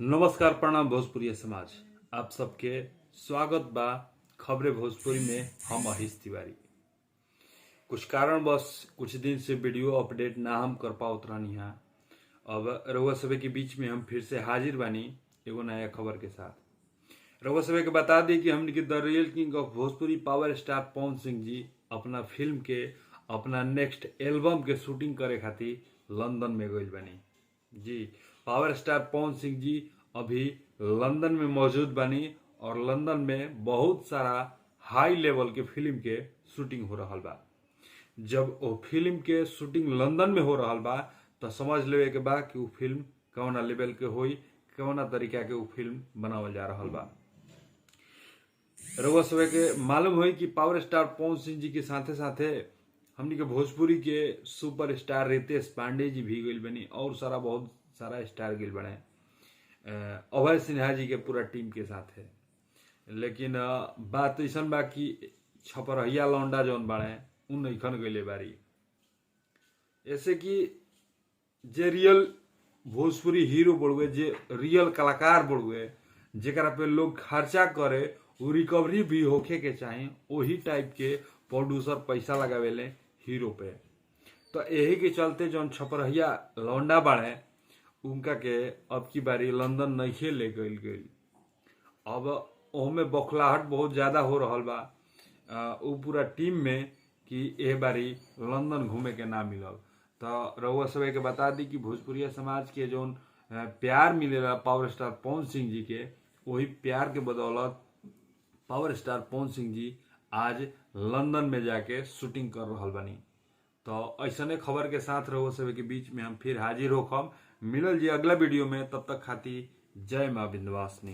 नमस्कार, प्रणाम भोजपुरी समाज, आप सबके स्वागत बा खबरें भोजपुरी में। हम अहिस तिवारी। कुछ कारणवश कुछ दिन से वीडियो अपडेट ना हम कर पावत रहनी है। अब रउआ सभे के बीच में हम फिर से हाजिर बानी एगो नया खबर के साथ। रउआ सभे के बता दी कि हमन के the real king of Bhojpuri power star Pawan Singh ji अपना फिल्म के, अपना नेक्स्ट एल्बम के शूटिंग करे खातिर लंदन में गइल बानी। जी, पावर स्टार पवन सिंह जी अभी लंदन में मौजूद बानी और लंदन में बहुत सारा हाई लेवल के फिल्म के शूटिंग हो रहा बा। जब वो फिल्म के शूटिंग लंदन में हो रहा बा तो समझ लेवे के बा कि वो फिल्म कौना लेवल के होई, कौना तरीका के वो फिल्म बनावल जा रहा बा। रउआ सभे के मालूम होई कि पावर स्टार पवन सिंह जी के साथे साथे हमनी के भोजपुरी के सुपर स्टार रितेश पांडे जी भी गइल बनी और सारा बहुत सारा स्टार गइल बने अभय सिन्हा जी के पूरा टीम के साथ है। लेकिन बात ऐसा बा कि छपरहिया लौंडा जौन बाड़े उ नइखन गइले बारी। ऐसे कि जे रियल भोजपुरी हीरो बड़ुए, जे रियल कलाकार बड़ुए, जेकरा पे लोग खर्चा करे वो रिकवरी भी होखे के चाही, वही टाइप के प्रोड्यूसर पैसा लगावेले हीरो पे। तो यही के चलते जौन छपरहिया लौंडा बाड़े उनका के अब की बारी लंदन नइखे ले गइल गइल। अब ओमे बौखलाहट बहुत ज़्यादा हो रहल बा उ पूरा टीम में कि एह बारी लंदन घूमे के ना मिलल। तो रउआ सभे के बता दी कि भोजपुरिया समाज के जौन प्यार मिलेला पावर स्टार पवन सिंह जी के, वही प्यार के बदौलत पावर स्टार पवन सिंह जी आज लंदन में जाके शूटिंग कर रहल बानी। तो ऐसने खबर के साथ रउआ सभे के बीच में हम फिर हाजिर होखम। मिलल जी अगला वीडियो में, तब तक खातिर जय माँ विंध्यवासिनी।